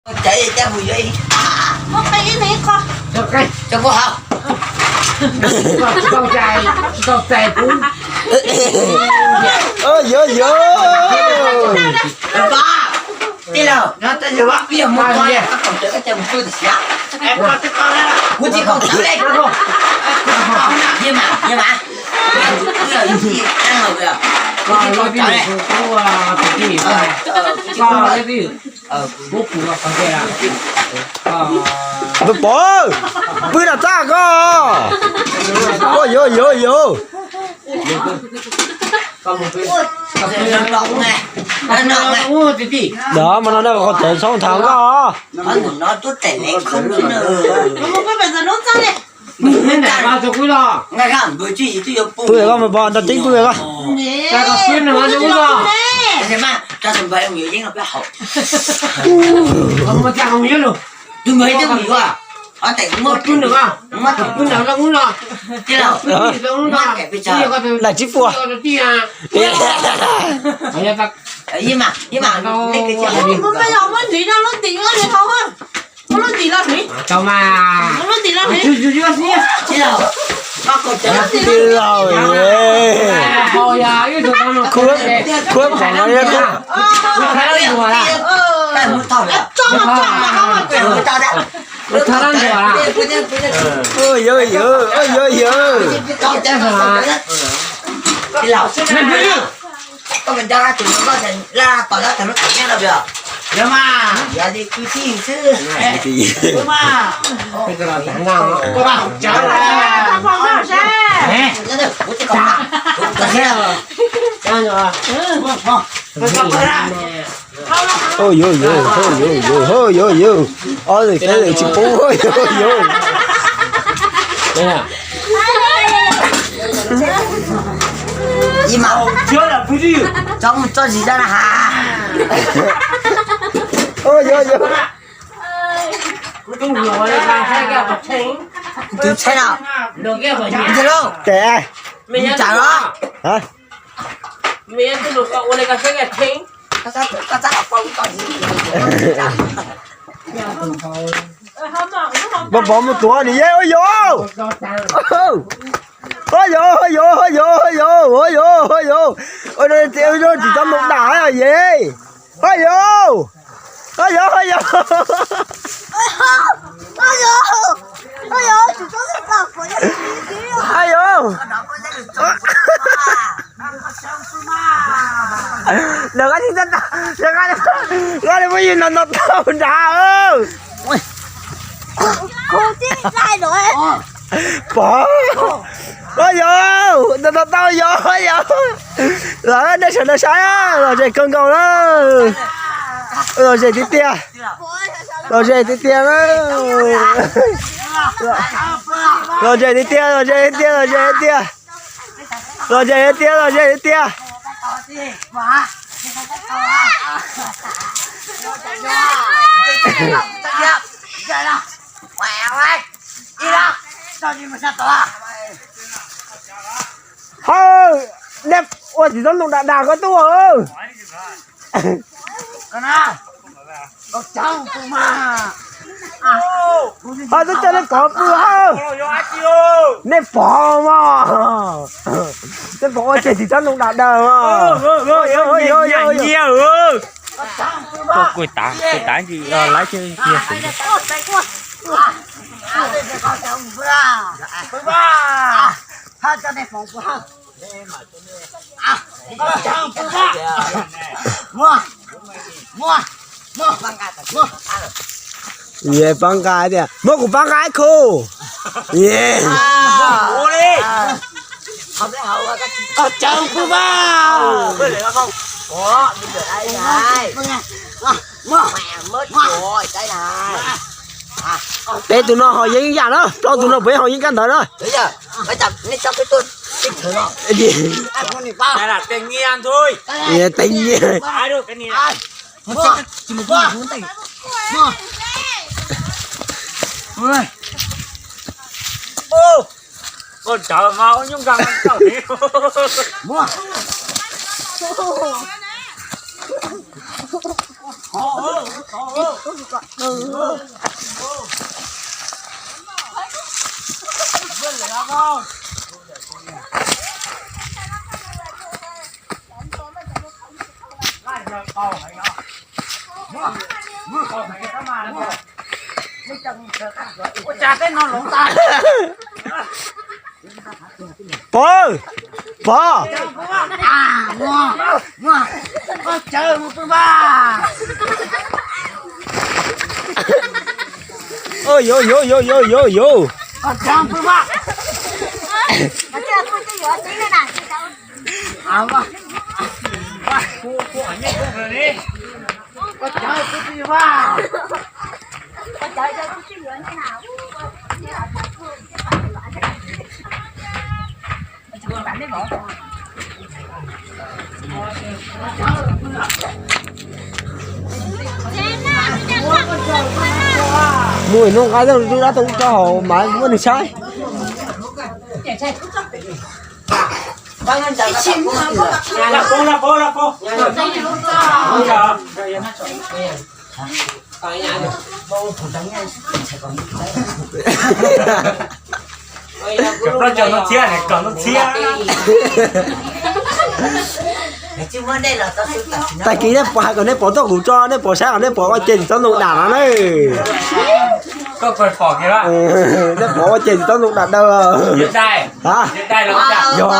Cov mus yuav ib, muab qe ib neeg ib qho. Cov qe, cov qe hauv. Tsis tau cai, tsis tau cai kuv. Yuav, yuav. Tij laug, yog muab koj, koj kom tawm koj cai mus pw tim siav. Kuv tsis kom tawm li. Yeej mas, yeej mas. Kuv tsis kom tawm li. Kuv tsis kom tawm li. Pov, pw nram txaj ko. Yuav, yuav, yuav. Mas no nej qhov tsev tshoob thav nkoj. Pw koj mas pov nrog teb pw koj. Tus mus ib tug mus yuav, ob tais kuv muab pw nws, muab tus pw nws loj ub no, tij laug, muab kaim pes tsawg, laim tsib puas. Ib mas, ib mas, muab ntim no lub ntim lub ntim hauv, muab lub ntim los hliv, tau mas, muab lub ntim los hliv. Tij laug, khuab pom no, yuav, yuav, yuav, yuav. Oj, yuav, yuav, yuav, yuav, yuav, yuav. Ob tug teb tsis pub, yuav, yuav. Ib mas, tso mus tso zis zog na has. Oj, yuav, yuav. Tus tsheb no, ntsia lauj, tes, tsam los. Pov, pov mus tuav nws yej, oj yuav. Oj yuav, oj yuav, oj yuav, oj yuav, oj yuav, oj yuav. Oj, tsis tau mus dam yej. Oj yuav, oj yuav, oj yuav. Oj yuav. Lawv qab, lawv qab li muab yus no no tau nrad. Pov, oj yuav, no no tau yog yog. Lawv nej sawv daws saib, lom zem kawg nkaus na. Lom zem tiag tiag, lom zem tiag tiag na. Lom zem tiag tiag, lom zem tiag tiag, lom zem tiag tiag. Lom zem tiag tiag, lom zem tiag tiag. Hawj, nej ua tsis txhob ntoo dam dam koj tuaj. Hawj, twb coj nej pov pw hawj. Nej pov mas, nej pov ua tseg tsis txhob ntoo dam dam mas. Kuj tav, kuj tav ntsis laiv kiag xwb. Ye pab nqa tias muab kuv pab nqa ib khu. Ye. Qhov tseem pw mas. Peb tus no ho yeej yam na, plaub tus no puas yeej ho yeej kab ntawd na. Tev nyiaj. Pov, pov. Ov, yuav yuav yuav yuav yuav yuav. Mus hnub nqa zoj lub dab tuaj rau hauv mas muab nws saib. Cov plaub caug hnub txhiab, kaum hnub txhiab. Tag kis nej pom hais kom nej pom tuaj kuv tso, nej pom saib kom nej pom ua ke tsis txhob nug dam no na. Nej pom ua ke tsis txhob nug dam daw. Yog,